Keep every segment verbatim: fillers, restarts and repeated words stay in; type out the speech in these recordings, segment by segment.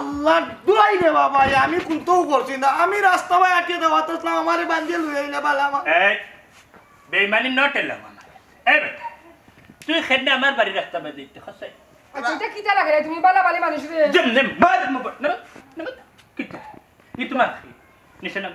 আল্লাহ, দোয়াই রে বাবা, আমি কুন্তাউ করছি না। আমি রাস্তা বায় আটিয়া যাওয়াত আছলাম, আমারে বান্ধিয়া লই আইলা বালা মা। এই, বেইমানি not allow আমার। এই বেটা, তুই কেনে আমার বাড়ির রাস্তা বায় যাইতে, কছাইন? আচ্ছা, ইটা কিতা লাগে রে? তুমি বালা বালি মানুষ রে। যেমনে মার, মার, না, না, না, কিতা? ই তোমার কি? নিশানা,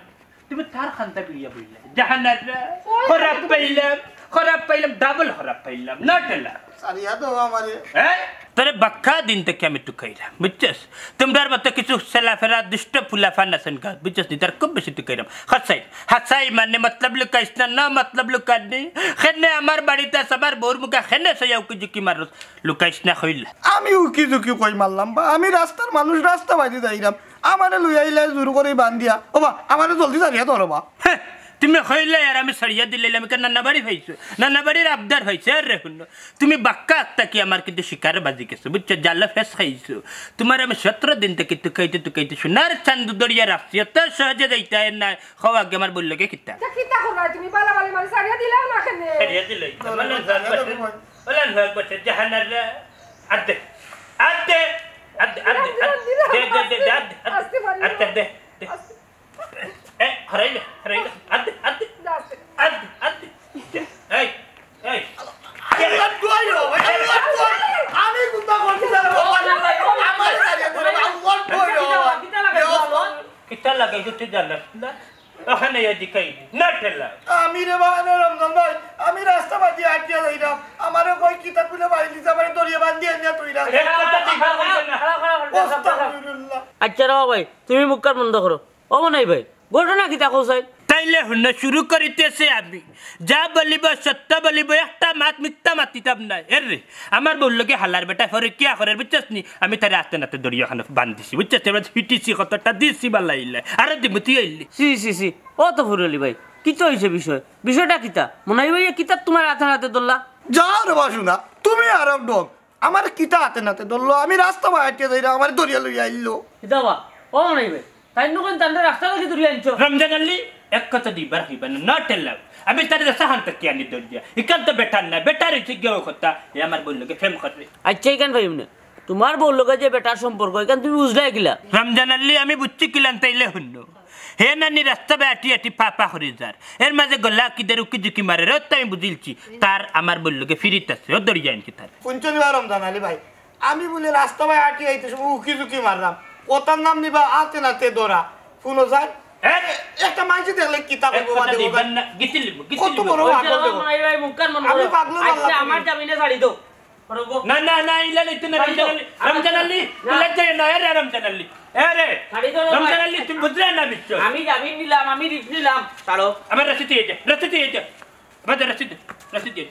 তুমি তার খান্দা বিয়া বইলে। জাহানারা, ওই খরাপ পাইলাম, খরাপ পাইলাম, double খরাপ পাইলাম, not allow। সারিয়া দেও আমারে। হ্যাঁ? তোরে বাক্কা দিন থাকি আমি তুকাইরাম, বুঝছস? তোমরার মতো কিছু ছেলাফেরা দুষ্ট ফুলাফান আছইন গাঁওত, বুঝছস নি? তার খুব বেশি তুকাইরাম। হাছাই, হাছাই মানে মতলব লুকাইস না, না মতলব লুকার নি। কেনে আমার বাড়িত আস, আমার বউর মুখা কেনে চাইয়া উকি ঝুঁকি মারস, লুকাইস না কইলা। আমি উকি ঝুঁকি কই মারলাম বা? আমি রাস্তার মানুষ, রাস্তা বায়দি যাইরাম। আমারে লই আইলা জোর করি বান্ধিয়া। ও বা, আমারে জলদি সারিয়া ধরো বা। হ্যাঁ, তুমি কইলায় আর আমি সারিয়া দিলাইলাম, কেনে নানা বাড়ি পাইছো? নানা বাড়ির আবদার পাইছো? আরে হুনো, তুমি বাক্কা আক্তা কি আমার কিন্তু শিকারে বাজি গেছো, বুঝছো? জালে ফেস খাইছো। তোমার আমি সতেরো দিন থাকি তুকাইতে তুকাইতে সোনার চান্দ দরিয়া রাখছি, অত সহজে যাইতায় নায়। কও আগে আমার বউর লগে কিতা? তা কিতা করবায় তুমি? বালা বালি মানে সারিয়া দিলাও না কেনে? সারিয়া দিলাই। ওলা ভাগ বাটে, ওলা ভাগ বাটে, জাহানারা। আদে, আদে, আদে, আদে, দিলাম, দিলাম, আদে, দে, দে, দে, দে, আদে, আদে, আস্তে মারি। আদে, দে, দে। আস্তে। এ, হরাইলে, হরাইলে, আদে, আদে, আস্তে। আদে, আদে। এই, এই। আল্লাহ দোয়াই রে বাবা, আল্লাহ দোয়াই। আমি কুন্তা করছি না রে বাবা। আমার সারিয়া ধরে, আল্লাহ দোয়াই রে বাবা। কিতা লাগে, কিতা লাগে, তুই জানাস না? ওখানে এই দিকে না ঠেলা। আমি রে বাবা, রে রমজান ভাই, আমি রাস্তা বায়দি আটিয়া যাইরাম। আমারে কয় কিতা কুলে বাড়ি দিছে, আমারে দরিয়া বান্ধিয়া আনিয়া তুই রাখ। এক কথা দিবার কইবে না। আস্তাগফিরুল্লাহ। আচ্ছা রে বাবা ভাই, তুমি মুখ কান বন্ধ করো। ও মনাই ভাই, ঘটনা কিতা কও চাই? তাইলে হুনো, শুরু করিতেছি আমি। যা বলিব সত্য বলিব, একটা মাত মিথ্যা মাতিতাম নায়। এর রে, আমার বউর লগে হালার বেটায় পরকিয়া করের, বুঝছস নি? আমি তারে আতে নাতে দরিয়া খানো বান্ধিছি, বুঝছস নি? এবার ফিটিছি, কতটা দিছি বালাইলে। আরো দিমু, তুই আইলি। C, C, C. ও তো ফুরলি ভাই, কিতা অইছে বিষয়? বিষয়টা কিতা? মনাই ভাইয়ে কিতা তোমার আতে নাতে ধরলা? যাও রে বাসু না, তুমি আরো ডং। আমারে কিতা আতে নাতে ধরলো, আমি রাস্তা বায় আটিয়া যাইরাম, আমারে দরিয়া লইয়া আইলো। কিতা বা? ও মনাই ভাই, তাইন নু কইন তানরে রাস্তা থাকি ধরিয়া আনছো। রমজান আলী, এক কথা দুইবার কইবা না, not allow। আমি তারে রাস্তা খান থাকি আনি দরিয়া। ইখান তো বেটার না, বেটার অইছে গিয়া অউ কথা, এ আমার বউর লগে প্রেম করে। আচ্ছা, ইখান পাইমু না। তোমার বউর লগে যে বেটার সম্পর্ক, ইখান তুমি বুঝলায় কিলা? রমজান আলী, আমি বুঝছি কিলান, তাইলে হুনো। হে নানি রাস্তা বায় আটি আটি পা পা করি যার। এর মাঝে গলা কিদের উকি ঝুঁকি মারে রে, তো আমি বুঝিলছি। তার আমার বউর লগে ফিরিত আছে, ও দরিয়া আনছি তার। হুনছো নি বা রমজান আলী ভাই, আমি বুলে রাস্তা বায় আটি আইতে সময় উকি ঝুঁকি মারলাম। কথার নাম নিবা আতে নাতে ধরা। হুনো যার, এ? একটা মানষে দেখলে কিতা কইবো বা দেখো। দিবেন না, গিতিলিব, কত গিতিলিব। বড় পাগল দেখো। ভাই, ভাই, মুখ কান বন্ধ করো। আমি পাগল আচ্ছা, আমার জামিনে ছাড়ি দাও। না, না, না, ইলা লইতে না, ছাড়ি দাও। রমজান আলী। রমজান আলী, না। ইলা যাই না, আরে রমজান আলী। আরে, ছাড়ি দাও না, রমজান ভাই। আলী, তুমি বুঝলে না নিশ্চয়। আমি জামিন নিলাম, আমি রিস্ক নিলাম। ছাড়ো। আমার রসিদ দিয়ে যা, রসিদ দিয়ে যা। বাদে রসিদ, রসিদ দিয়ে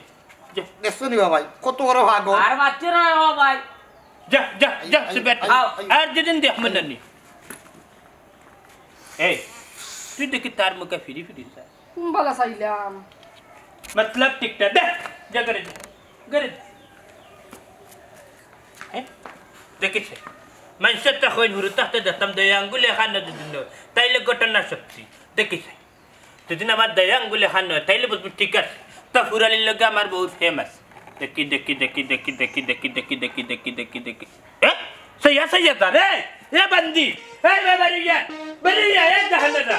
যা। দেখছো নি বাবাই, কত বড় পাগল। আর বাচ্চা না বাবাই। যা, যা, যা, আই, আই, সুবেট। আই, আও। আই। আর যেদিন দেখ মনে নি। এই, তুই দেখি তার মুখে ফিরি ফিরি চাস। কোন বালা চাইলাম? মতলব ঠিকটা দে, যা করে দে, করে দে। হ্যাঁ? দেখিস? মানুষের তো কইন হুরু থাকতে দেখতাম দুই আঙ্গুলে খান দুদিন, তাইলে ঘটনা সত্যি। দেখিস? যদি আমার দুই আঙ্গুলে খান হয়, তাইলে বুঝবি ঠিক আছে। তো ফুরালির লগে আমার বহুত ফেমাস। দেখি, দেখি, দেখি। এ? সইয়া, সইয়া যা রে। এ বান্দি। এ বে-, বেরিয়া। বেরিয়া, এ জাহান্নামা।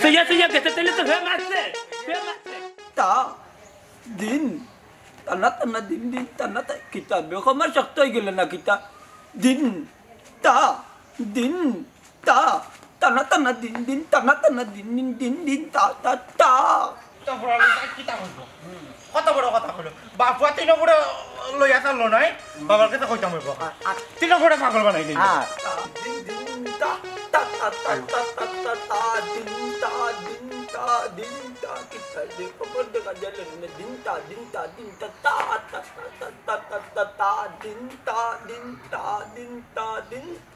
সইয়া, সইয়া গেছে, তাইলে তো ফেমাস রে। ফেমাস রে। তা দিন, তানা তানা দিন দিন, তানা তা-, কিতা বে, কমর শক্ত অই গেল না কিতা? দিন, তা, দিন, তা, তানা তানা দিন দিন, তানা তানা দিন দিন, দিন দিন তা তা তা। তা বড় লইয়া কিতা কইব? কত বড় কথা কইল। বাপুয়া তিন বড় লইয়া চাললো নাই, বাবার কাছে কইতাম অইব। আর, আর তিন বড় পাগল বানাই দিল। আর দিন দিন তা, তা, তা, দিন তা, দিন তা, দিন তা, দিন তা, কিতা যে খবর দেখা গেল না, দিন তা, দিন তা, দিন তা, তা, তা, দিন তা, দিন তা, দিন তা, দিন তা,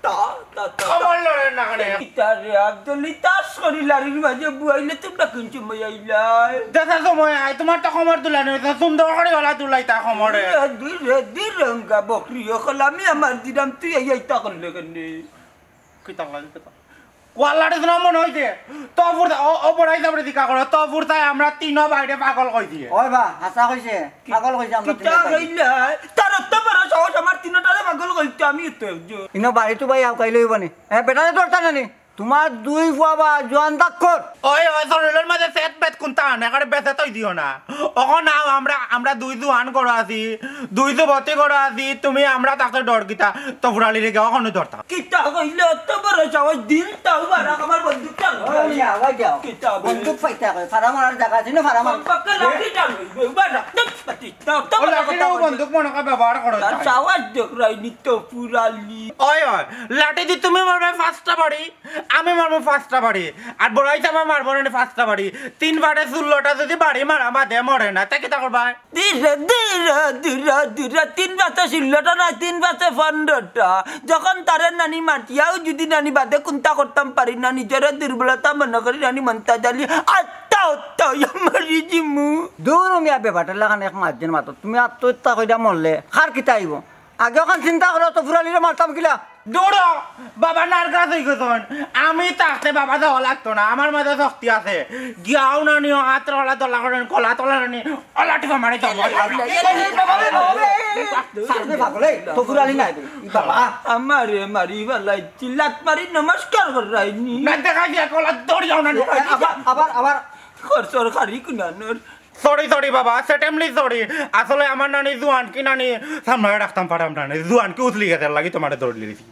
তা, তা, তা। কমর লড়ে না কেনে? ইতারে আব্দুল ইতাস করি লারির মাঝে বুয়াইলে তোমরা কোন সময় আইলাই? দেখা সময় আয়, তোমার তো কমর তুলা নেই, তো সুন্দর করে গলা তুলাই তা কমরে। ধীরে, ধীরে, ধীরে, রঙ্গা বকরি, অকল আমি আমার দিরাম, তুই এই, এইটা করলে কেনে? কিতা করলে, কিতা? ওয়াল্লারে শুনা মনে অইছে। তো ফুরতা, ও, ও বড়াই যাবরে জিকা করো। তো ফুরতায় আমরা তিনো বাইরে পাগল কইছি। ওই বা, হাছা কইছে। পাগল কইছে আমরা তিনো কিতা বাইরে। কইলা? তার অত বড় সাহস, আমার তিনোটারে পাগল কইতে আমি তো একজন। ইনো বাড়িত ভাই আউকাইলে অইবো নি? এ, বেটারে ধরতা না নি? তুমার দুই ফুয়া বা জোয়ান দাক্কর। ওই, ওই, শরীলর মাঝে সেত বেত কুনতা আনে, একেবারে বেসে তৈ দিও না। অখন আও, আমরা, আমরা দুই জোয়ান ঘরো আছি, দুই যুবতী ঘরো আছি, তুমি আমরা থাকতে ডর কিতা, তো ফুরালিরে গিয়া অখনউ ধরতা। কিতা কইলে অত বড় সাহস, দিল তাও বারাক, আমার বন্দুক চালু। ওই মিয়া, ওই যাও। কিতা বলে? বন্দুক পাইতা কই, ফাড়া মারার জাগা আছে না, ফাড়া মার। কমপক্ষে লাঠি চালু, এবার রাখতে পারতিস না, অত ও বড় লাঠিটাও কথা বলে। বন্দুক মনে হয় ব্যবহার করো তার তাই। সাহস দেখরায়নি তো ফুরালি। ওই, ওই, লাঠি দি তুমি মারবে পাঁচটা বাড়ি, আমি মারবো পাঁচটা বাড়ি, আর বড়াই চামা মারবো না পাঁচটা বাড়ি। তিন বারে ষোলোটা যদি বাড়ি মারা বাদে মরে না, তে কিতা করবায়? ধীরে, ধীরে, ধীরে, ধীরে, তিন পাঁচে ষোলোটা না, তিন পাঁচে পনেরোটা। যখন তারে নানি মাতিয়াও যদি নানি বাদে কুন্তা করতাম পারি না, নিজরে দুর্বলতা মনে করি নানি মন্তা জালি, আত্মা, আত্মা, মরি জিমু। দূর মিয়া, বেবাটের লাখান এক মাতইন মাতো। তুমি আত্মহত্যা কইরা মরলে, কার কিতা অইবো? আগে অখান চিন্তা করো তো, ফুরালিরে মারতাম কিলা? দূর হ, বাবা নার্ভাস অই গেছইন। আমি থাকতে বাবা যাওয়া লাগতো না, আমার মাঝে শক্তি আছে। গিয়াও নানি, ও হাত রলা দলা করেন, কলা তলা নানি, ওলা টিপা মারি যাবো। সামনে পাগল, এই তো ফুরালি নাই বে, ই বাবা। আমারে মারি ফালাইছি, লাত মারি নমস্কার করাইনি। না দেখা দিয়া কলা দৌড়িয়াও নানি। আবার, আবার, আবার। খরচর খারি কুনানোর। সরি, সরি বাবা, সেটেমলি সরি। আসলে আমার নানি জুয়ান কি নানি, সামনে রাখতাম পারাম নানি। জুয়ান কি উছলি গেছে, লাগি তোমারে ধরলি দিছি।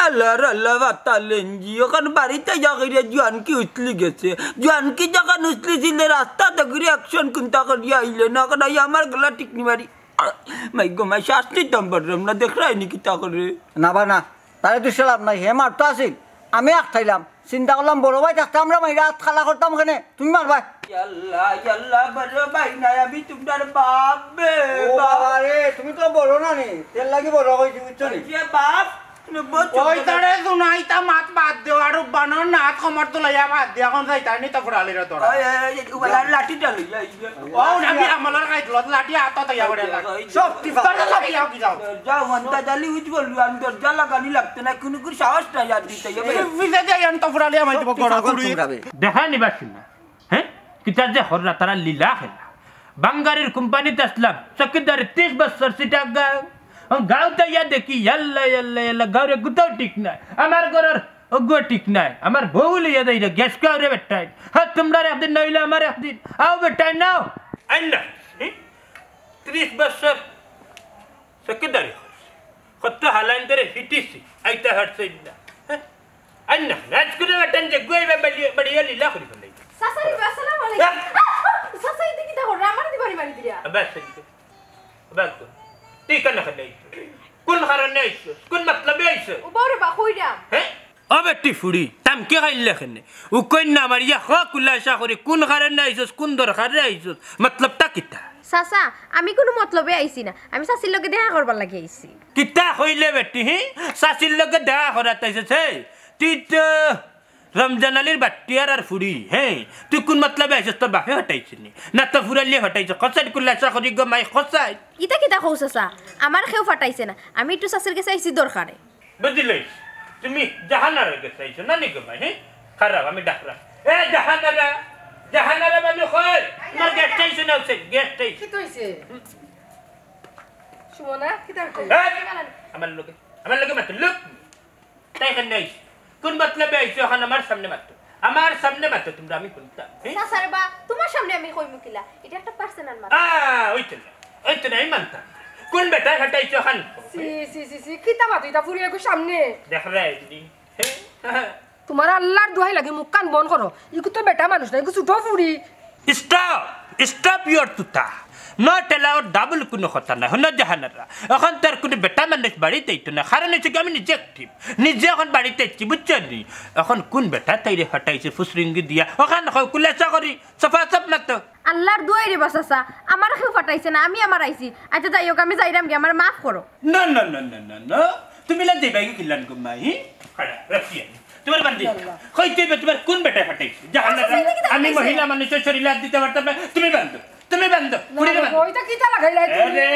আল্লাহ, আল্লাহ, বাতালেনজি, অখন বাড়িত আইয়া কইরে জুয়ান কি উছলি গেছে। জুয়ান কি যখন উছলি ছিলে, রাস্তা দেখি অ্যাকশন কুন্তা করিয়া আইলে না, অখন আইয়া আমার গলা টিকনি মারি। মাই গো মাই, শাস্তি তো পারলাম না, দেখরায়নি কিতা করে। না বা না, তারে দুষে লাভ নাই, হে মারতো আছিল, আমি আটকাইলাম। চিন্তা করলাম, বড় ভাই থাকতে আমরা মাইরা আত খালা করতাম কেনে, তুমি মারবায়। ইয়াল্লা, ইয়াল্লা, বড় ভাই নাই, আমি তুমরার বাপ বে, ও বাপ। বাবা রে, তুমি তো বড় নানি, তের লাগি বড় কইছি, বুঝছো নি? যে বাপ, নে বুঝছো ওই না? তারে শুনাইতা মাত বাদ দেও, আর উব্বানোর নাত কমর তুলাইয়া বাদ দিয়া, অখন যাইতায় নি তো ফুরালিরে ধরা। ওই, ওই, ওই, ওই, লাঠিটা লইয়া আইবে। ও, আমি আমলর খাইতলত লাঠি আতো তৈয়া করে লাগ। ওই, ওই, সব টিপা। তোর সব টিপা কি যাও? দরজা ওয়ান্তা জালি উজ বললু, আমি দরজা লাগানি লাগতো না, কুনু কুনু সাহস নাই আর দিতে হবে। এই ভিজা দিয়া ইয়ান তো ফুরালি আমায় দিব সব বড় টিপা কুড়ি। তোমরা বে। দেখা নিবা শুনা। হ্যাঁ? কিতা যে হররা তারা লীলা খেলা। বাঙ্গারির কোম্পানিত আসলাম, চকিদারি ত্রিশ বছর চিটাগাং। গাঁওত আইয়া দেখি, ইয়াল্লা, ইয়াল্লা, ইয়াল্লা, গাঁওর গুতাও ঠিক নাই। আমার ঘরর অগুও ঠিক নাই। আমার বউ লইয়া যাইরা, গ্যাস খাওরে বেটাইন। হ্যাঁ, তুমরার একদিন নাইলে আমার একদিন। আও বেটাইন, নাও। আইন না। হুম? ত্রিশ বছর চকিদারি করছি। কত হালাইন ধরে হিটিছি। আইতা হারছে না। হ্যাঁ? আইন না। রাজকুলে বেটাইন যে গুয়াই বা বাড়িয়া, বাড়িয়া লীলা করি ফেলাই। চাচা, আসসালামু আলাইকুম। হ্যাঁ? আহ! চাচা, ইতা কিতা কররা? আমারে দি বাড়ি মারি দিরা। আবার আসছে কি? আবার কো? তুই কেন খেলাই? কোন কারণে আইছস? কোন মতলবে আইছস? ও বাবা রে বা, কইরাম। হ্যাঁ? ও বেটি ফুড়ি, তামকি খাইলে কেনে? উকইন না মারিয়া হ, কুলাসা করি, কোন কারণে আইছস, কোন দরকারে আইছস, মতলবটা কিতা? চাচা, আমি কুনু মতলবে আইছি না, আমি চাচির লগে দেখা করবার লাগি আইছি। কিতা কইলে বেটি, হি? চাচির লগে দেখা করাত আইছস, হে? তুই তো রমজান আলীর বাট্টিয়ার আর ফুড়ি, হে? তুই কোন মতলবে আইছস, তোর বাপে ফাটাইছে নি? না তো ফুরালিয়ে ফাটাইছে, কসাই কুলাসা করি গো মাই কসাই। ইতা কিতা কও চাচা? আমার কেউ ফাটাইছে না, আমি একটু চাচির গেছে আইছি দরকারে। বুঝিলে? তুমি জাহানারা গেছে আইছো না নি গো মাই, হে? খারাপ, আমি ডাকরাম। এ জাহানারা, জাহানারা বানু কই? তোমার গ্যাসটা আইছে না, আইছে, গ্যাসটা আইছে। কিতা অইছে? সুমনা, কিতা অইছে? এ, আমার লগে, আমার লগে মাতো, look। তাই কেনে আইছো? কোন মতলবে আইছো? অখন আমার সামনে মাতো। আমার সামনে মাতো তুমরা, আমি হুনতাম। হে? চাচা রে বা, তুমার সামনে আমি কইমু কিলা? ইটা একটা personal মাত। আ, অইতো না। অইতো না, আমি মানতাম। কোন বেটায় ফাটাইছো অখন? ছি, ছি, ছি, ছি, কিতা মাতো ইতা ফুড়ি এগু সামনে? দেখরায়নি। হে? তুমার আল্লার দোহাই লাগে, মুখখান বন্ধ করো। ইগু তো বেটা মানুষ না, ইগু ছোট ফুড়ি। Stop! Stop your তুতা। Not allowed double কুনু কথা নাই। হুনো জাহানারা, অখন তো আর কুনু বেটা মানুষ বাড়িত আইতো না, কারণ অইছে কি আমি নিজে active, নিজে অখন বাড়িত আইছি, বুঝছো নি? অখন কোন বেটা তাইরে ফাটাইছে ফুসরিঙ্গি দিয়া? অখন কও, কুলাসা করি, সাফা সাফ মাতো। আল্লার দোহাই রে বা চাচা, আমারে কেউ ফাটাইছে না, আমি আমার আইছি। আচ্ছা যাই হোক, আমি যাইরাম গি, আমারে মাফ করো। No, no, no, no, no, no। তুমি লা যাইবায় গি কিলান গো মাই, হি? খাড়া, রাখিয়া। তুমার বান্ধি। কইতে অইবো তুমার কোন বেটায় ফাটাইছে? জাহানারা, আচ্ছা, আমি মহিলা মানুষর শরীরে হাত দিতে পারতাম না, তুমি বান্ধো। তুমি বান্ধো, ফুড়িরে বান্ধো। ওইটা কিতা লাগাইলা তুমি? আরে,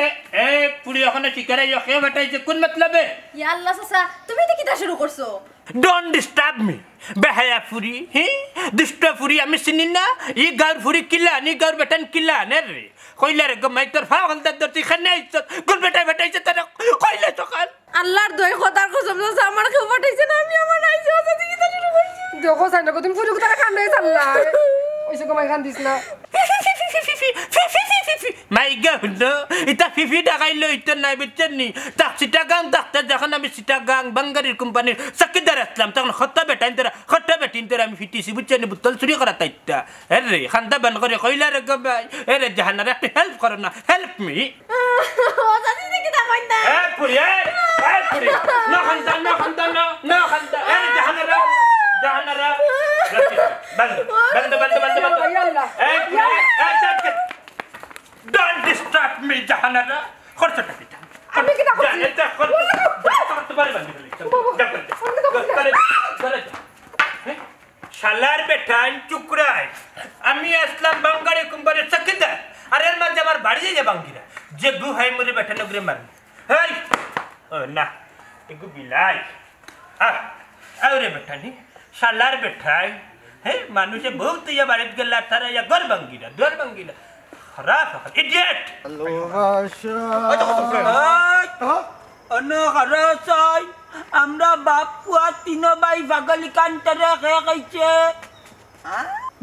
এ, ফুড়ি ওখানে শিকারে ইয়ে কে ফাটাইছে, কোন মতলবে? ইয়া আল্লাহ চাচা, তুমি এটা কিতা শুরু করছো? Don't disturb me, বেহায়া ফুড়ি, হি? দুষ্ট ফুড়ি আমি চিনি না, ই গাঁওর ফুড়ি কিলান, ই গাঁওর বেটাইন কিলান, এ রে। কইলা রে গো মাই, তোর ফাও হলদার ধরছি, খানে আইছত, কোন বেটায় ফাটাইছে তোরে, কইলে সকাল। আল্লাহর দই খোদার কসম, চাচা, আমার কেউ ফাটাইছে না, আমি আমার আইছি, চাচা, তুই কিতা শুরু করছিস? দেখো, সাইন দেখো, তুমি ফুরুক তারা কান্দে চাল্লা। ওইসে কমাই কান্দিস না। মাই গো, হুনো, ইটা ফিফি ডাকাইলো, ইটা নাই, বুঝছেন নি? তা চিটাগাং ডাকতে যখন আমি চিটাগাং বাঙ্গারির কোম্পানির চকিদার আসলাম, তখন হত্যা বেটাইন তোরা, হত্যা বেটিন তোরা আমি ফিটিছি, বুঝছেন নি? বোতল চুরি করা তাইতা। এ রে, খান্দা বান করে কইলা রে গো ভাই, এ রে জাহানারা, একটু help করো না, help me। ও, চাচি, দেখি তা কইন না। এ, ফুড়ি, এ, এ, ফুড়ি। না খান্দা, না খান্দা, না, না খান্দা। এ, জাহানারা, জাহানারা। বান্ধ, বান্ধ, বান্ধ, বান্ধ। ইয়া আল্লাহ। এ, ফুড়ি, এ, এ, চুপ, চুপ। Don't disturb me, Jahanara. খরচটা কিতা? আমি কিতা করছি? জানে তো খরচ। বাবা। যা, যা, যা, যা, যা, যা। হ্যাঁ? শালার বেটাইন চুকরাই। আমি আসলাম বাঙ্গারি কোম্পানির চকিদার। আর এর মাঝে আমার বাড়ি যাইয়া বাঙ্গিরা। যে গু হাই মুরে বেটাইন ওগরে মারি। হেই! ও না, এগু বিলাই। আ, আরে বেটানি, শালার বেটাইন। হে, মানুষে বউ তুইয়া বাড়িত গেলা, তারা ইয়া ঘর বাঙ্গিরা, দুয়ার বাঙ্গিরা। খারাপ, খারাপ, idiot! ভালোবাসা। ওই তো কত friend। ওই, হ্যাঁ? অনো খারাপ চাই। আমরা বাপ পুয়া তিনো ভাই পাগলি কান্তরে কে কইছে?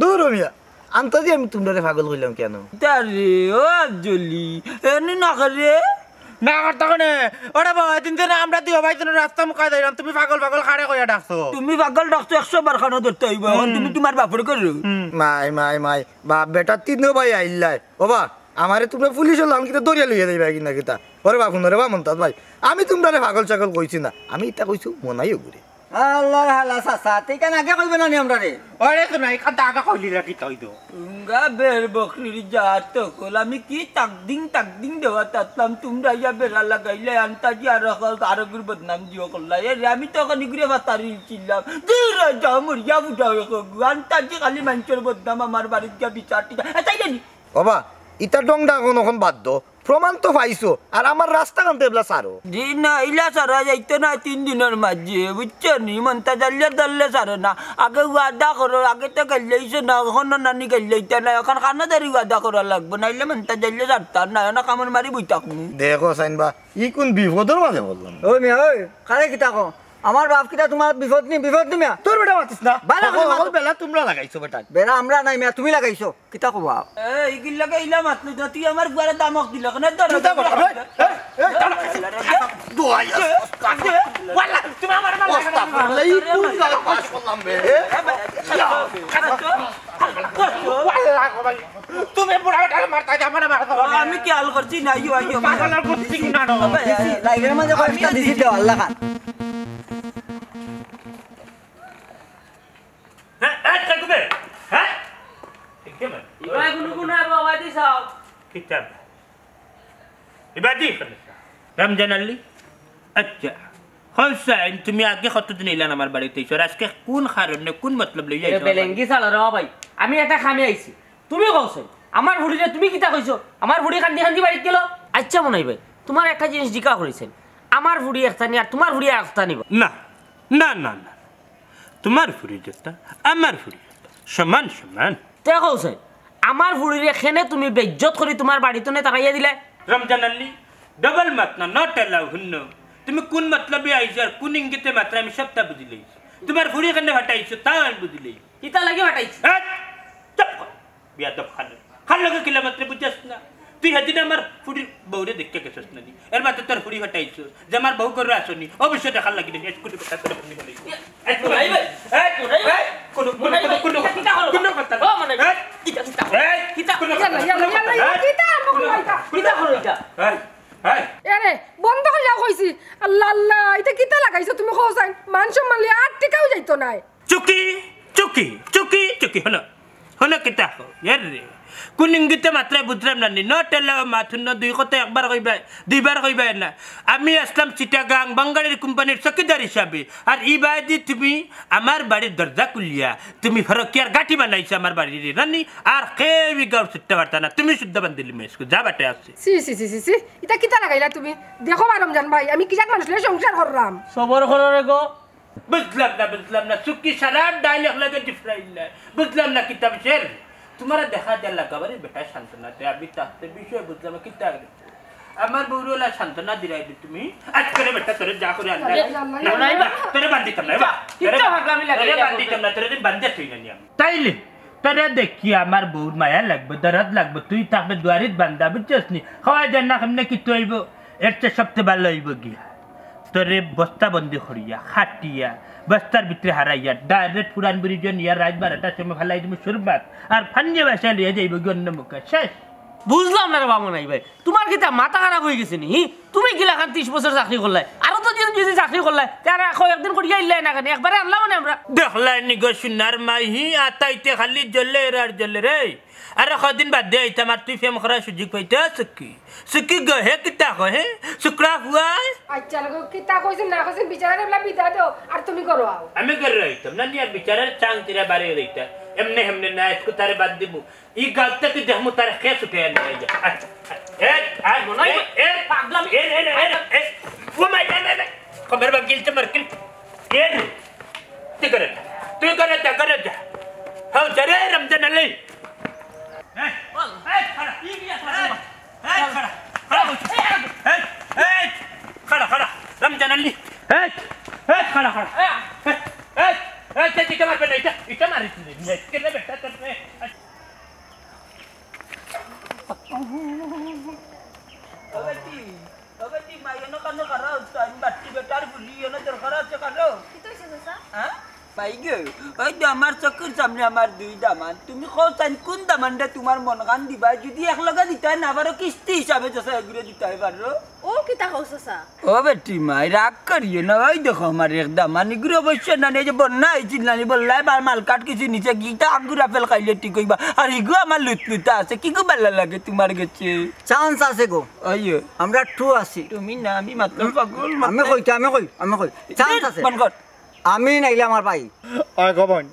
দূর হ মিয়া, আন্তাজি আমি তুমরারে পাগল কইলাম কেনে? তারে, ও আজলি, এনে না করে। না করতা কেনে? ওরে বাবা, এদিন যে না আমরা দুই ভাই যেন রাস্তা মুখা যাইলাম, তুমি পাগল পাগল কারে কইয়া ডাকছো। তুমি পাগল ডাকছো একশো বার খানো ধরতে হইব, এখন হুম। তুমি তোমার বাপরে করো। হুম। মাই, মাই, মাই, বাপ বেটা তিনো ভাই আইল্লায়। ও বা, আমারে তুমরা পুলিশো লান কিতা ধরিয়া লইয়া যাইবা কিনা কিতা? ওরে বাপ, হুনো রে বা মন্তাজ ভাই, আমি তুমরারে পাগল ছাগল কইছি না, আমি ইতা কইছু মনাই ওগুরে। আল্লাহর হালা চাচা, তে ইখান আগে কইবে না নি আমরারে? ওরে তো নাই, ইখান তো আগে কইলি না, কিতা অইতো? উঙ্গা বের বকরির জাত হকল, আমি কি তাকদিং তাকদিং দেওয়া তাতলাম, তুমরা ইয়া বেড়া লাগাইলে আন্তাজি আর হকল, আরোগুর বদনাম দিও করলা। এ রে, আমি তো অখন ইগুরে ফাতারি ছিলাম। দূর হ যাও, মরিয়া বুঝাও এখন। আন্তাজি খালি মানষর বদনাম আমার বাড়িত গিয়া বিচার টিচার। এ, তাই জানি? ওবা, ইতা ডংডা অখন, অখন বাদ দেও। প্রমাণ তো পাইছো, আর আমার রাস্তা কান্তে এবলা সারো। জি না, ইলা সারা যাইতো না তিন দিনর মাঝে, বুঝছো নি? মন্তাজ আইল্লায় ধরলে সারে না। আগে ওয়াদা করো, আগে তো গাইল্লাইছো না, অখনো নানি গাইল্লাইতা না, অখন কানো ধরি ওয়াদা করা লাগবো, নাইলে মন্তাজ আইল্লায় সারতা না, অনো কামড় মারি বই থাকমু। দেখো সাইন বা, ই কোন বিপদর মাঝে পড়লাম? ও মিয়া, ওই, কারে কিতা কও? আমার বাপ কিতা তোমার বিপদ নি, বিপদ নি মিয়া? তোর বেটা মাতিস না। বালা করে হকল মাতো। বেড়া তুমরা লাগাইছো বেটা। বেড়া আমরা নাই মিয়া, তুমি লাগাইছো। কিতা কবা? এ, ইগির লগে ইলা মাতলি না, তুই আমার বুয়ারে দামক দিলে, কেনে ধর? চিন্তা কর, এই, এই, এই, দাঁড়া। দোয়াই আছে, ওয়াল্লা, তুমি আমার মাল লাগাইছো না। ওয়াল্লা, ই কোন গালে পাস করলাম বে? এ? ওয়াল্লা, ভাই, তুমি বুড়া বেটারে মারতা, আমারে মারতা। আমি খেয়াল করছি না, ইয়ো, ইয়ো। পাগলর বুদ্ধি কিনা নো? লাইভের মাঝে কয়েকটা দিছি দেও, আল্লাহ খান। হ্যাঁ, এই, কে তুমি? হ্যাঁ? এই কে মানে? ইবাই কুনু কুনু আইবো, আওয়াজ দি চাও। কিতা? ইবাদি? রমজান আলী? আচ্ছা। হোসেন, তুমি আগে কতদিন আইলান আমার বাড়িত আইছো? আর আজকে কোন কারণে, কোন মতলব লইয়া এ আইছো আমার বাড়িত? বেলেঙ্গি চালো রে ভাই। আমি একটা কামে আইছি। তুমি কও চাইন, আমার ফুড়িরে তুমি কিতা কইছো? আমার ফুড়ি কান্দি কান্দি বাড়িত গেল। আচ্ছা মনাই ভাই, তোমার একটা জিনিস জিকা করি চাইন, আমার ফুড়ি একটানি আর তোমার ফুড়ি আরেকটানি বা? না, না, না, না। তোমার ফুড়ি যেটা, আমার ফুড়ি যেটা, সমান সমান। তে কও চাইন, আমার ফুড়িরে কেনে তুমি বেইজ্জত করি তোমার বাড়িত থনে তাড়াইয়া দিলায়? রমজান আলী, double মাত না, not allow, হুনো। তুমি কোন মতলবে আইছো আর কোন ইঙ্গিতে মাতরায় আমি সবটা বুঝিলাইছি। তোমার ফুড়ি কেনে ফাটাইছো তাও আমি বুঝিলাইছি। কিতা লাগি ফাটাইছি? এই, চুপ কর। বেয়াদব খালো। খালো কে কিলা মাতরে বুঝছস না? তুই হেদিন আমার ফুড়ির বউরে দেখিয়া গেছস না নি? এর বাদে তোর ফুড়ি ফাটাইছস। যে আমার বউ ঘরো আছনি, অবশ্যই দেখার লাগি নি। এই কুনু কথা করে বললি বলে। এই, এই, এই, কুনু, কুনু, কুনু, কুনু, কুনু কথা না। ও, মানে, এই, কিতা, কিতা, এই, কিতা, কুনু কথা না। ইয়াল্লা, ইয়াল্লা, এই, কিতা আরম্ভ করলা ইটা? কিতা করো ইটা? এই, এই। এরে, বন্ধ করিয়া কইছি। আল্লাহ, আল্লাহ, ইটা কিতা লাগাইছো তুমি কও চাইন? মান সম্মান লইয়া আর টিকাও যাইতো নায়। চুকি, চুকি, চুকি, চুকি, হুনো। অনো কিতা কও? এর রে। কোন ইঙ্গিতে মাতরায় বুঝলাম না নি। Not allow মাতুন না, দুই কথা একবার কইবায়, দুইবার কইবায় না। আমি আছলাম চিটাগাং বাঙালির কোম্পানির চকিদার হিসাবে। আর ই বায়দি তুমি আমার বাড়ির দরজা খুলিয়া তুমি ফরকিয়ার গাঁঠি বানাইছো আমার বাড়ির নানি। আর কেউ ই গাঁওর ছুটতে পারতা না। তুমি শুদ্ধ বান্ধিলি মেসকু, যা বাটে আছে। ছি, ছি, ছি, ছি, ছি। ইতা কিতা লাগাইলা তুমি? দেখো বা রমজান ভাই, আমি কিজাত মানুষ লইয়া সংসার কররাম। সবর করো রে গো। বুঝলাম না, বুঝলাম না। চুক্তি সারা ডাইল এক লগে ডিফরাইল না। বুঝলাম না কিতা বিষয়। তুমারে দেখা যায় লাগাবারে বেটা সান্ত্বনা দে। আমি তাতে বিষয় বুঝলাম না কিতা। আমার বউরে ওলা সান্ত্বনা দিরাই দি তুমি। আজকে রে বেটা তোরে যা করে আনলাই। আরে আল্লাহ, না, আল্লাহ। না, তোরে বান্ধিতাম না, এবার। কিতা তোরে, পাগলামি লাগে তোরে এটা বান্ধিতাম না, তোরে দিন বান্ধে থই না নি আমি। তাইলে তোরে দেখি আমার বউর মায়া লাগবো, দরদ লাগবো, তুই থাকবে দুয়ারিত বান্ধা, বুঝছস নি? খাওয়া যায় না, কেমনে কিতা অইবো? এর চেয়ে সবচেয়ে ভালা অইবো গিয়া তোরে বস্তাবন্দি করিয়া, খাটিয়া, বস্তার ভিতরে হারাইয়া, direct পুরান ব্রিজে নিয়া রাইত বারোটার সময় ফালাই দিমু সুরমাত, আর ফান্নে বাসায় লইয়া যাইবো গি অন্য মুখে, শেষ। বুঝলাম না রে বামন ভাই, তুমার কিতা মাথা খারাপ অইগেছে নি? হি? তুমি কিলাখান ত্রিশ বছর চাকরি করলায়, আরো তো দিন যদি চাকরি করলায়, তে আর কয়েকদিন করিয়া আইলায় না কেনে? একবারে আনলাম মানে আমরা। দেখলায় নি গো সোনার মাই, হি আতাইতে খালি জ্বলে আর জ্বলে রে। আরে কদিন বাদে আইতাম, আর তুই প্রেম করার সুযোগ পাইতে চুক্তি। চুক্তি গো, হে কিতা কয়, হে? শুক্রা ফুয়ায়? আচ্ছা, লোক কিতা কইছেন না কইছেন, বিচারে এবলা বিদায় দেও, আর তুমি করো আও। আমি করে রইতাম না, নিয়ে বিচারের চাং তিরা বাড়ি রইতা। এমনে হেমনে না, একটু তারে বাদ দিমু। ই গাল থাকি দেখমু তারে কে ছুটে আনি এই যে। আয়, আয়, এই, আয়, মনে হয় এই, এই, পাগলামি। এই, এই, এই, এই, এই, ও মাই, এই, এই, এই, কমর বাগিল, চমর কিল। এই, তুই করে যা, তুই করে যা, করে যা। হ্যাঁ, যা রে রমজান আলী। এই, এই, খাড়া। এই, এই, খাড়া, খাড়া বলছি। এই, এই, খাড়া, খাড়া। রমজান আলী। এই, এই, খাড়া, খাড়া। এই, এই, এই, এই, ইটা মারবে না, ইটা, ইটা মারিস নি। কেন বেটা তোর? ও বেটি, ও বেটি, মা, ইনো কানো খাড়া অইছো? আমি বাট্টি বেটার ফুলি, ইনো দরকার আছে কানো? কিতা অইছে চাচা? হ্যাঁ? ভাই গো, ওই তো আমার চকুর সামনে আমার দুই দামান। তুমি কও চাইন কোন দামানটা তুমার মন খান দিবা? যদি এক লগে দিতায় না পারো, কিস্তি হিসাবে চাচায় এগুরে দিতায় পারো। ও কিতা কও চাচা? ও বেটি মাই, রাগ করিও না। ওই দেখো আমার এক দামান, ইগুরে অবশ্য নানি, এই যে বন্যা অইছিল নানি, বললাই বা মালকাট কিছু নিচে গিতা আঙ্গুর আপেল খাইলে ঠিক অইবা। আর ইগু আমার লুতলুতা আছে, কিগু ভালা লাগে তুমার গেছে? চান্স আছে গো। ওই আমরা টু আছি। তুমি না, আমি মাতলাম পাগল, আমি কই, আমি কই, আমি কই। চান্স আছে। বন্ধ কর। আমি নাইলে আমার ভাই। ওই গো বইন,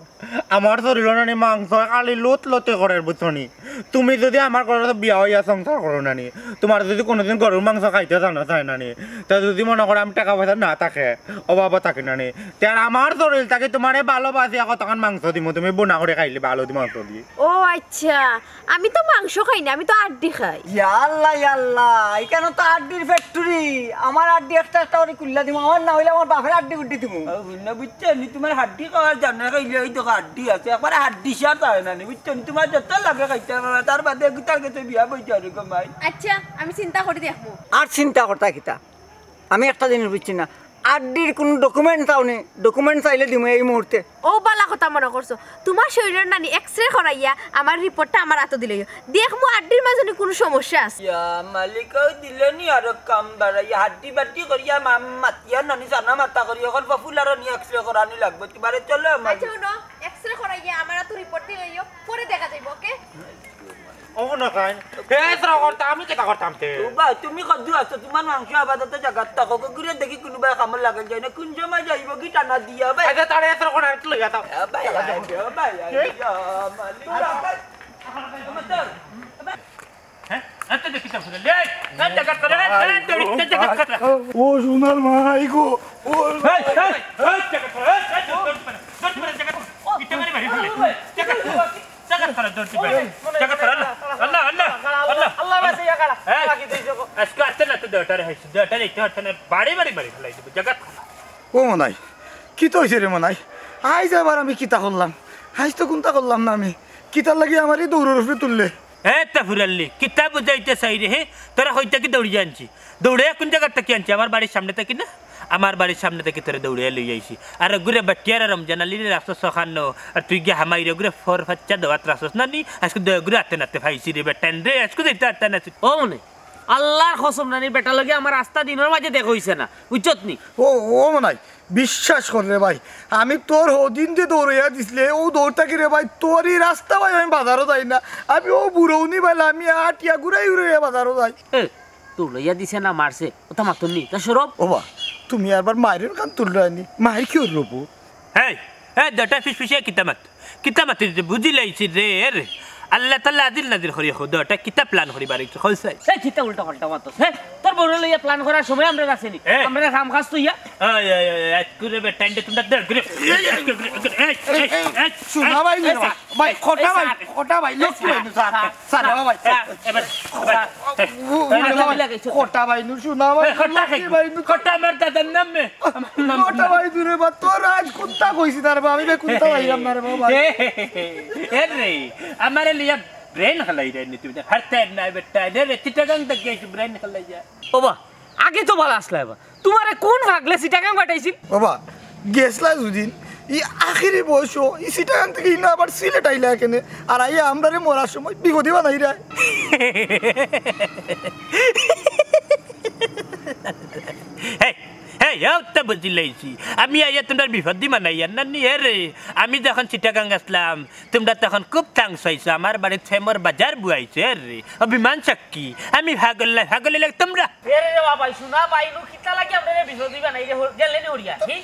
আমার শরীরও নানি মাংস খালি লুত লুতে করের, বুঝছো নি? তুমি যদি আমার ঘরো বিয়া অইয়া সংসার করো নানি, তুমার যদি কোনোদিন গরুর মাংস খাইতে জানা চায় নানি, তে যদি মনো করো আমি টেকা পয়সা না থাকে, অভাবো থাকি নানি, তে আর আমার শরীর থাকি তুমারে ভালোবাসিয়া কতখান মাংস দিমু, তুমি বুনা করি খাইলিবা আলু দি মাংস দি। ও আচ্ছা, আমি তো মাংস খাই না, আমি তো আড্ডি খাই। ইয়া আল্লাহ, ইয়া আল্লাহ, ইখানো তো আড্ডির factory। আমার আড্ডি একটা একটা করি খুলিয়া দিমু, আমার না অইলে আমার বাপের আড্ডি উড্ডি দিমু। ও, বুঝছো নি, তুমার হাড্ডি খাওয়ার জানা খাইলে ওই দেখো হাড্ডি আছে, একবারে হাড্ডি সার তাই না নি, বুঝছো নি? তুমার যত লাগে খাইতে পারো, তার বাদে গুতার গেছে বিয়া বইতে হবে গো মাই। আচ্ছা, আমি চিন্তা করি দেখমু। আর চিন্তা করতা কিতা? আমি একটা জিনিস বুঝছি না, আড্ডির কোনো document চাও নি? Document চাইলে দিমু এই মুহূর্তে। ও বালা কথা মনো করছো, তুমার শরীরর নানি X-ray করাইয়া আমার রিপোর্টটা আমার আতো দিলাইও, দেখমু আড্ডির মাঝে নি কোনো সমস্যা আছে। ইয়া মালিক, ও দিলে নি আরো কাম বাড়াইয়া, হাড্ডি বাড্ডি করিয়া মা-, মাতিয়া নানি জানা মাতা করি, অখন popular নি X-ray করানি লাগবো। তুমারে চলো আমার। আচ্ছা, হুনো, X-ray করাইয়া আমার আতো রিপোর্ট দিলাইও, পরে দেখা যাইবো, ওকে? ও না খাই। হে, তোরা করতা, আমি কিতা করতাম তে? ও ভাই, তুমি কদ্দু আছো? তুমার মাংস আপাতত জাগাত থাকো। ঘুরে দেখি কোনোবায় কামো লাগাই যায় না। কোন সময় যাইবো কি টানা দিয়া ভাই? আচ্ছা, তারে এত করে একটু লইয়া যাও। এ ভাই, এ ভাই, এ ভাই, এ? ইয়া মালিক। হ্যাঁ? এত দেখি তো ঘুরে। লে, এ জাগাত করে, এ, এ, দড়ি, এ জাগাত করে। ও সোনার মাই গো, ও এই, এই, এই জাগাত করে, এই, এই, দড়ি, দড়ি, দড়ি, জাগাত করে। ইটা মারি মারি ফেলে। জাগাত করে। জাগাত খাড়া, দৌড় দিবে। জাগাত খাড়া, আল্লাহ, আল্লাহ, আল্লাহ, আল্লাহ। আল্লাহ বাঁচাইয়া খাড়া। এই, খাড়া কি দিছে গো? আজকে আটটা না তো দৌড়ারে হইছে। দৌড়ারে ইতে হচ্ছে না, বাড়ি বাড়ি বাড়ি ফেলাই দিব। জাগাত খাড়া। ও মনাই, কিতা অইছে রে মনাই? আইজ আবার আমি কিতা করলাম? আইজ তো কুন্তা করলাম না আমি। কিতার লাগি আমারে দৌড়র উপরে তুললে? এ তা ফুরাল্লি, কিতা বুঝাইতে চাই রে, হে? তোরা কই থাকি দৌড়িয়া আনছি? দৌড়ে কোন জাগার থাকি আনছি? আমার বাড়ির সামনে থাকি না? আমার বাড়ির সামনে থাকি তোরে দৌড়ে লই আইছি। আর ওগুরে বাটিয়ার আর রমজান আলীরে রাখছস ওখানো, আর তুই গিয়া হামাইরে ওগুরে ফর ফাচ্চা দেওয়াত রাখছস না নি? আজকে দে ওগুরে আতে নাতে পাইছি রে বেটাইন রে, আজকে যাইতে আতে নাতে। ও মনে, আল্লাহর কসম নানি, বেটা লগে আমার আস্তা দিনর মাঝে দেখা অইছে না, বুঝছত নি? ও, ও মনাই, বিশ্বাস কর রে ভাই, আমি তোর হদিন যে দৌড়াইয়া দিছিলে, ও দৌড় থাকি রে ভাই, তোর এই রাস্তা ভাই আমি বাজারও যাই না। আমি ও বুড়ৌনি ভাই, আমি আটিয়া ঘুরাই ঘুরাইয়া বাজারও যাই। এ, দৌড়াইয়া দিছে না মারছে, ওটা মাতুন নি, তা সরব। ওবা, তুমি আবার মায়ের কান তুললে নি, মায়ের কি হইল বউ? এই, এই, দুটা ফিস ফিসে কিতা মাত? কিতা মাত বুঝি লাইছি রে, এ রে। আল্লাহ তাআলা আদিল নাদিল করি খোদা, ওটা কিতা প্ল্যান করি বাড়ি খোঁজ চাই। এই কিতা উল্টা পাল্টা মাত, হ্যাঁ? তোর বউরে লইয়া প্ল্যান করার সময় আমরা আছেনি। এ। আমরা কাম কাজ তো ইয়া। এই, এই, এই, এই, করে বেটা, এন্ডে তোমরা দর করে। এই, এই, এই, এই, এই, এই, শোনা ভাই, এই, ভাই, খোটা ভাই, খোটা ভাই, লক্ষ্মী ভাই, স্যার, স্যার, বাবা ভাই। স্যার, এবার, এবার, ও, ও, ও, খোটা ভাই নু, শোনা ভাই, এ, খোটা লক্ষ্মী খাই। ভাই নু। খোটা আমার দাদার নাম মে। খোটা ভাই নু রে বা, তোর আজ কুন্তা কইছি তার বা, আমি বে কুন্তা পাইলাম না রে বাবা। এ, এ রে, আমারে লিয়া ব্রেন খালাই রে নি তুই, হারতে না বেটা, এ রে, চিটাগাং থাকি আইছি ব্রেন খালাই যা। ওবা, আগে তো ভালা আছলা এবার। তোমারে কোন ভাগলে চিটাগাং পাঠাইছিল? বাবা, গেছলা দুদিন, ই আখেরি বয়স, ই চিটাগাং থাকি ইনা আবার সিলেট আইলা কেনে? আর আইয়া আমরারে মরার সময় বিপদে বানাইরা। হেই, হেই, ও তো বুঝি লাইছি। আমি আইয়া তোমরার বিপদ দি বানাইয়ার না নি, এ রে। আমি যখন চিটাগাং আসলাম, তোমরা তখন খুব চান্স পাইছো, আমার বাড়িত ফেমর বাজার বুয়াইছো, এ রে। অভিমান সাক্ষী, আমি পাগল না, পাগল হইলে তোমরা। এ রে রে বাবা, শোনা ভাই, নু কিতা লাগে আমরারে বিপদ দি বানাইরে, গেলে নি উড়িয়া, কি?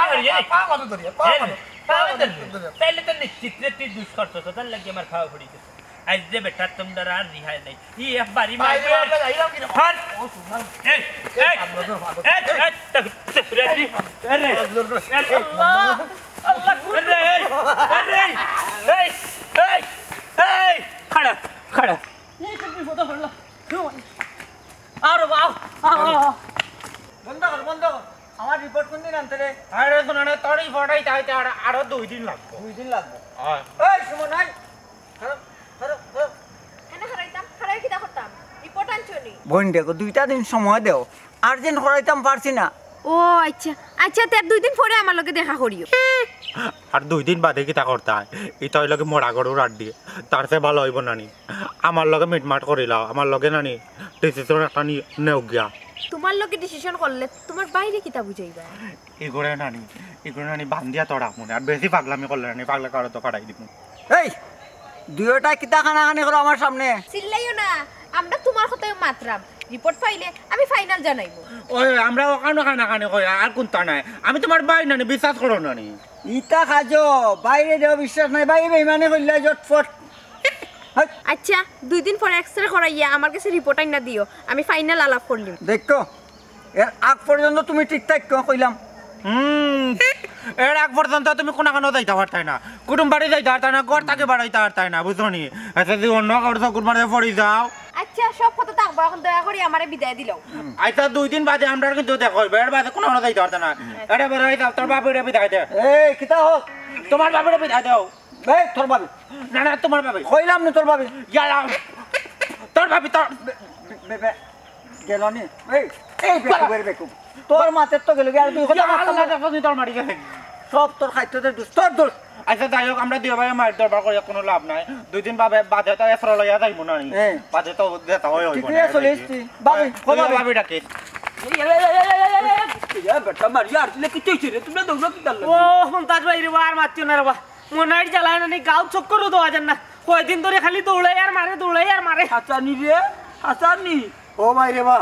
আমি উড়িয়া নি? পা মারো ধরিয়া, পা এ রে, মারো। পা ধরিয়া। তাইলে তো নিশ্চিত রে, তুই দুষ করছস, তোর লাগি আমার খাওয়া পড়ি গেছে। আইজ যে বেটা তোমরা আর রিহাই নাই। ই এক বাড়ি বাইরে মারবে। আমরা যাইলাম কি রে? হট। ও, সুন্দর। এই, এই, এই, এই, এই, এই, এই, এই, আল্লাহ, আল্লাহ, আরে, এই, আরে, এই, এই, এই, এই, খাড়া, খাড়া। এই, তুমি ফটো করলা। আরে বাবা, আ, আ, আ। বন্ধ কর, বন্ধ কর। আমার রিপোর্ট কোন দিন আনতে রে? আরে শোনো না, তোর রিপোর্ট আইতে আইতে আর, আরো দুই দিন লাগবো। দুই দিন লাগবো? হ্যাঁ। এই, সুমন, আয়। খাড়া, খাড়া, খাড়া। কেনে খাড়াইতাম? খাড়াই কিতা করতাম? রিপোর্ট আনছো নি? বইন দেখো, দুইটা দিন সময় দেও, আর্জেন্ট করাইতাম পারছি না। ও আচ্ছা, আচ্ছা, তে দুই দিন পরে আমার লগে দেখা করিও। আর দুই দিন বাদে কিতা করতায়? ইটা অইলো কি মরা গরুর আড্ডি, তার চেয়ে ভালা অইবো না নি? আমার লগে মিটমাট করিলাও, আমার লগে না নি ডিসিশন একটা নি-, নেও গিয়া। তোমার লগে ডিসিশন করলে তোমার বাইরে কিতা বুঝাইবা? ইগুরে না নি, ইগুরে না নি বান্ধিয়া তো রাখমু না, আর বেশি পাগলামি করলে না নি, পাগলা কারো তো ফাটাই দিমু। এই, দুইওটায় কিতা কানাকানি করো আমার সামনে? চিল্লাইও না, আমরা তোমার কথায় মাতরাম। রিপোর্ট পাইলে আমি ফাইনাল জানাইমু। ওই, আমরা অখানো কানাকানি কই, আর কুন্তা নাই। আমি তোমার ভাই না নি, বিশ্বাস করো না নি। ইতা কাজো, বাইরে দেও বিশ্বাস নাই, বাইরে বেইমানি করলে ঝটফট। হাট। আচ্ছা, দুই দিন পরে এক্সরে করাইয়া আমার কাছে রিপোর্ট আইনা দিও, আমি ফাইনাল আলাপ করলিম। দেখো, এর আগ পর্যন্ত তুমি ঠিক থাকো, কইলাম। হুম, এর আগ পর্যন্ত তুমি কুনাখানো যাইতা পারতায় না, কুটুম বাড়ি যাইতা পারতায় না, ঘর থাকি বারইতা পারতায় না, বুঝছো নি? আচ্ছা, যদি অন্য কারো চকুর মাঝে পড়ি যাও। আচ্ছা, সব কথা থাকবো, এখন দয়া করি আমারে বিদায় দিলাও। আচ্ছা, দুই দিন বাদে আমরার কিন্তু দেখা অইবো, এর বাদে কুনাখানো যাইতা পারতায় না। এরে বেরোই যাও, তোর বাপরে বিদায় দে। এই, কিতা হোক? তোমার বাপরে বিদায় দেও। এই, তোর বাপে। না, না, তোমার বাপে। কইলাম নি তোর বাপে। ইয়ালা। তোর বাপে, তোর বে-, বে-, বে-, গেল নি? এই, এই বেকুব, এর বেকুব। তোর মাতে তো গেল গি, আর দুই কথা ইয়া মাততাম আল্লাহ, না। দেখো নি তোর মারি গেছে। সব তোর খাইতে দে দুষ, তোর দোষ। আচ্ছা, যাই হোক, আমরা দুই ভাইয়ে মায়ের দরবার করিয়া কোনো লাভ নাই। দুই দিন বাবে বাদে তো এফরা লইয়া যাইবো না নি। হ্যাঁ। বাদে তো যেতা অয় অইবো ঠিক না, আছে, চলে এসছি। বাবি, ওই, ও ওই বাবি। বাবি ডাকে। এই, এই, এই, বেটা মারিয়া আর দিলে কিতা অইছে রে? তোমরা দৌড়ো কিতার লাগি? ও, মন্তাজ ভাই রে বা, আর মাতিও না রে বা। মনাইর জ্বালায় নানি গাঁও চক্করও দেওয়া যার না। কয়দিন ধরে খালি দৌড়াই আর মারে, দৌড়াই আর মারে। হাসানি রে, হাসানি। ও ভাই রে বা,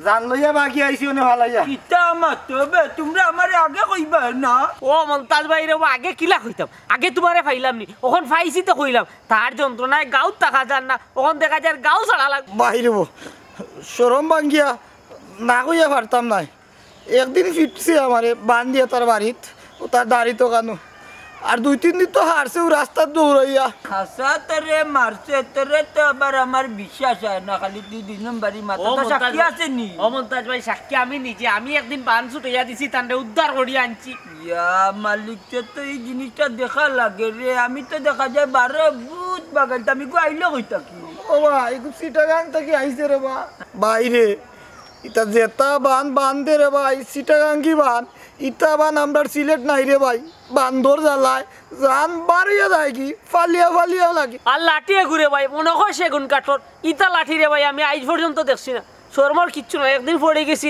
জান লইয়া বাগি আইছি অনে ফালাইয়া। কিতা মাতো বে, তোমরা আমারে আগে কইবা না? ও মন্তাজ ভাই রে বা, আগে কিলা কইতাম? আগে তোমারে পাইলাম নি, অখন পাইছি তো কইলাম। তার যন্ত্রণায় গাঁও থাকা যার না, অখন দেখা যার গাঁও ছাড়া লাগবো। ভাই রে বা, শরম ভাঙ্গিয়া না কইয়া পারতাম নায়। একদিন ফিটছে আমারে বান্ধিয়া তার বাড়িত, ও তার দাড়ি তো কানো। আর দুই তিন দিন তো হারছে ও রাস্তাত দৌড়াইয়া। হাছা তোরে মারছে, তোরে তো আবার আমার বিশ্বাস অয় না, খালি তুই দুই নম্বরি মাত। ও তো মন্তাজ সাক্ষী ভাই, আছে নি? ও মন্তাজ ভাই, সাক্ষী আমি নিজে, আমি একদিন বান ছুটাইয়া দিছি, তানরে উদ্ধার করি আনছি। ইয়া মালিক, তে তো এই জিনিসটা দেখা লাগে রে, আমি তো দেখা যায় বারো ভূত বাগাইতে আমি গো আইলে কই থাকি। ও ভাই, এগু চিটাগাং থাকি আইছে রে বা। বাইরে ইতা যেতা বান বান্ধে রে ভাই, চিটাগাঙ্গি বান। ইতা বান আমরার সিলেট নাই রে ভাই। বান্দর জ্বালায় জান বারইয়া যায়গি, ফালিয়া ফালিয়া লাগে। আর লাঠি এগু রে ভাই, মনে অয় সেগুন কাঠর। ইতা লাঠি রে ভাই, আমি আইজ পর্যন্ত দেখছি না। শরমর কিচ্ছু নাই, একদিন পড়ি গেছি,